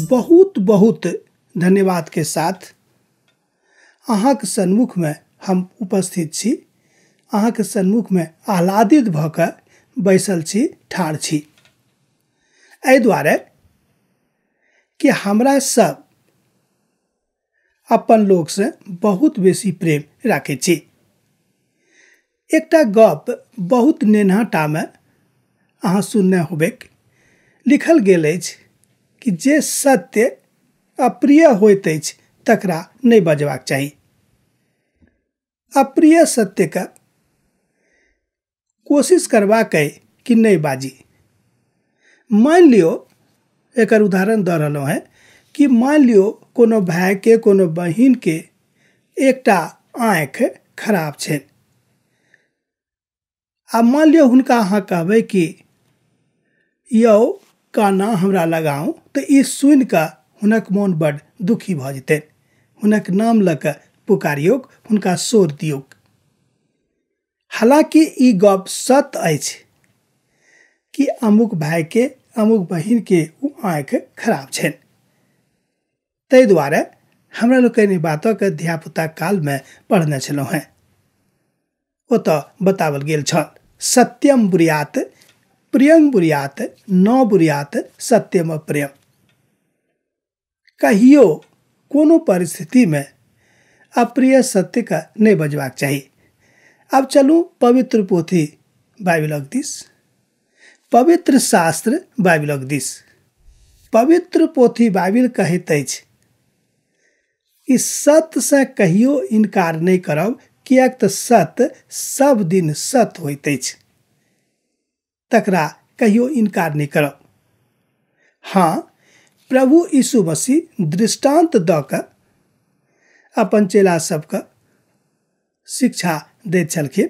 बहुत बहुत धन्यवाद के साथ अहाँके सन्मुखमे हम उपस्थित छी। अहाँके सन्मुखमे आह्लादित भऽ कऽ बैसल छी, ठाढ़ छी। एहि दुआरे कि हमरा सब अपन लोकसँ बहुत बेसी प्रेम राखै छी। एकटा गप बहुत नेन्हाटामे अहाँ सुनने होबेक, लिखल गेल अछि कि जे सत्य अप्रिय होइत अछि तकरा नहि बजबाक चाही। अप्रिय सत्यके कोशिश करबाक अइ कि नहि बाजी। मानि लियौ, एकर उदाहरण दऽ रहलहुँ हेँ कि मानि लियौ कोनो भायके कोनो बहिनके एकटा आँखि खराब छनि आ मानि लियौ हुनका अहाँ कहबै कि यौ काना हमरा लगाउ, तऽ ई सुनिकऽ हुनक मोन बड्ड दुखी भऽ जेतनि। हुनक नाम लऽ कऽ पुकारियौक, हुनका शोर दियौक। हालाँकि ई गप सत्य अछि कि अमुक भायके अमुक बहिनके ओ आँखि खराब छनि, ताहि दुआरे हमरा लोकनि बातके धियापुता कालमे पढ़ने छलहुँ हेँ। ओतऽ बताओल गेल छल, सत्यम ब्रूयात प्रियं ब्रूयात न ब्रूयात सत्यम अप्रियम। कहियो कोनो परिस्थितिमे अप्रिय सत्यके नहि बजबाक चाही। आब चलू पवित्र पोथी बाइबिलक दिस, पवित्र शास्त्र बाइबिलक दिस। पवित्र पोथी बाइबिल कहैत अछि कि सत्यसँ कहियो इनकार नहि करब, किएक तऽ सत्य सब दिन सत्य होइत अछि, तकरा कहियो इनकार नहि करब। हाँ, प्रभु यीशु मसीह दृष्टांत दऽ कऽ अपन चेला सबके शिक्षा दैत छलखिन,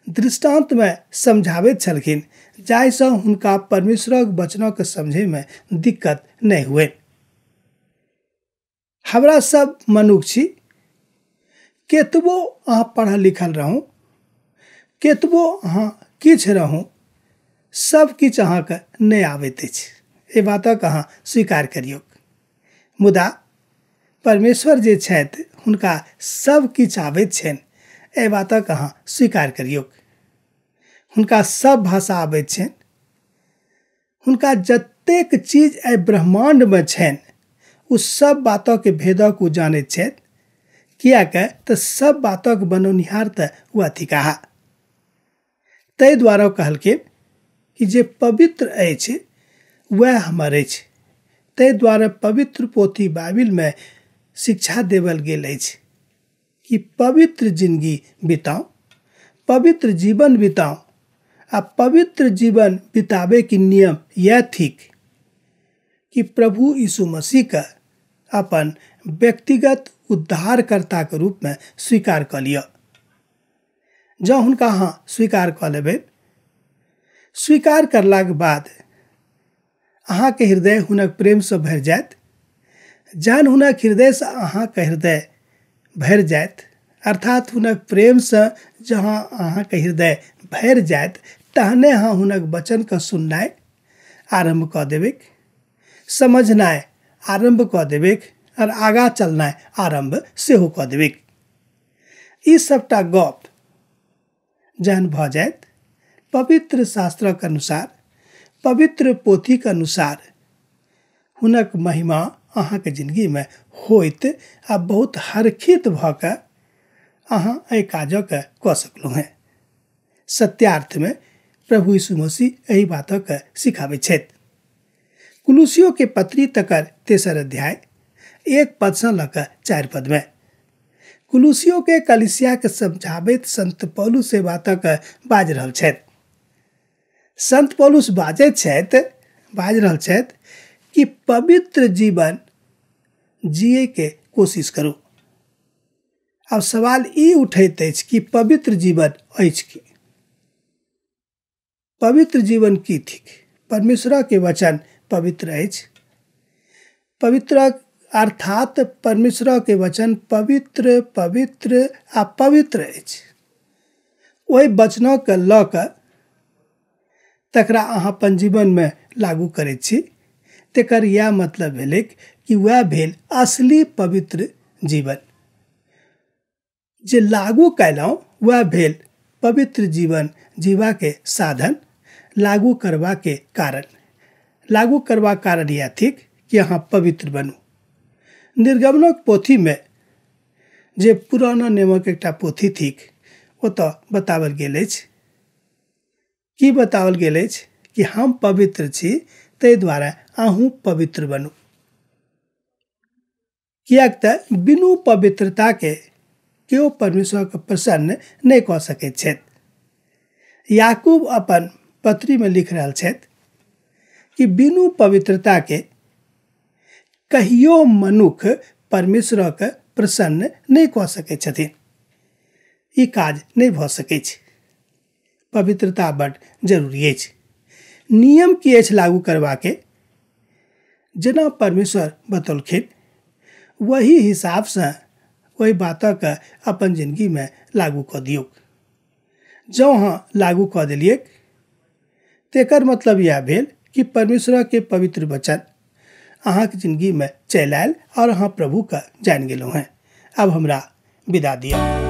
दृष्टांतमे समझाबैत छलखिन, जाहिसँ हुनका परमेश्वरक वचनके समझैमे दिक्कत नहि हुए। हमरा सब मनुख छी, केतबो अहाँ पढ़ल लिखल रहू, केतबो अहाँ किछु रहू, सब किछु अहाँके नहि आबैत अछि, एहि बातक अहाँ स्वीकार करियौ। मुदा परमेश्वर जे छथि हुनका सब किछु आबैत छनि, एहि बातक अहाँ स्वीकार करियौ। हुनका सब भाषा आबैत छनि, हुनका जतेक चीज एहि ब्रह्माण्डमे छनि ओ सब बातक भेदक ओ जानैत छथि, किएक तऽ सब बातक बनौनिहार तऽ वएह थिकाह। ताहि दुआरे कहलखिन कि जे पवित्र अछि वएह हमर अछि। ताहि दुआरे पवित्र पोथी बाइबिलमे शिक्षा देवल गेल अछि कि पवित्र जिंदगी बिताउ, पवित्र जीवन बिताउ। आ पवित्र जीवन बिताबैके नियम यह थिक कि प्रभु यीशु मसीहके अपन व्यक्तिगत उद्धारकर्ताके रूपमे स्वीकार कऽ लिअ। जँ हुनका अहाँ स्वीकार कऽ लेबै, स्वीकार करलाके बाद अहाँके हृदय हुनक प्रेमसँ भरि जायत। जहन हुनक हृदयसँ अहाँके हृदय भरि जायत, अर्थात हुनक प्रेमसँ जहाँ अहाँके हृदय भरि जायत, तहने अहाँ हुनक वचनके सुननाइ आरम्भ कऽ देबै, समझनाइ आरम्भ कऽ देबै और आगाँ चलनाइ आरम्भ सेहो कऽ देबै। ई सबटा गप जहन भऽ जायत, पवित्र शास्त्रक अनुसार, पवित्र पोथीके अनुसार हुनक महिमा अहाँके जिंदगीमे होइत आ बहुत हर्षित भऽ कऽ अहाँ एहि काजके कऽ सकलहुँ हेँ। सत्यार्थमे प्रभु यीशु मसीह एहि बातके सिखाबै छथि। कुलुसियो के पत्री तकर 3 अध्याय 1 पदसँ लऽ कऽ 4 पदमे कुलुसियो के कलिसिया के समझाबैत संत पौलुस एहि बातक बाजि रहल छथि। संत पौलुस बाजैत छथि, बाजि रहल छथि कि पवित्र जीवन जिए के कोशिश करू। आब सवाल ई उठैत अछि कि पवित्र जीवन अछि की? पवित्र जीवन की थिक? परमेश्वर के वचन पवित्र अछि। पवित्र अर्थात परमेश्वर के वचन पवित्र, पवित्र आ पवित्र अछि। ओहि वचनके लऽ कऽ तकरा अहाँ अपन जीवनमे लागू करैत छी। तेकर इएह मतलब भेलै कि वएह भेल असली पवित्र जीवन। जे लागू कयलहुँ वएह भेल पवित्र जीवन जीबाके साधन, लागू करबाके कारण। लागू करबाक कारण इएह थिक कि अहाँ पवित्र बनू। निर्गमनक पोथीमे, जे पुराना नियमक एकटा पोथी थिक, ओतऽ बताओल गेल अछि। की बताओल गेल अछि? कि हम पवित्र छी, ताहि दुआरे अहूँ पवित्र बनू। किएक तऽ बिनु पवित्रताके केओ परमेश्वरके प्रसन्न नहि कऽ सकैत छथि। याकूब अपन पत्रीमे लिख रहल छथि कि बिनु पवित्रताके कहियो मनुख परमेश्वरके प्रसन्न नहि कऽ सकैत छथिन। ई काज नहि भऽ सकैत छै। पवित्रता बड जरूरी अछि। नियम की अछि लागू करबाके? जेना परमेश्वर बतौलखिन वही हिसाबसँ ओहि बातके अपन जिन्दगीमे लागू कऽ दियौ। जँ अहाँ लागू कऽ देलियै तेकर मतलब इएह भेल कि परमेश्वरके पवित्र वचन अहाँके जिन्दगीमे चलि आयल और अहाँ प्रभुके जानि गेलहुँ हेँ। आब हमरा विदा दिअ।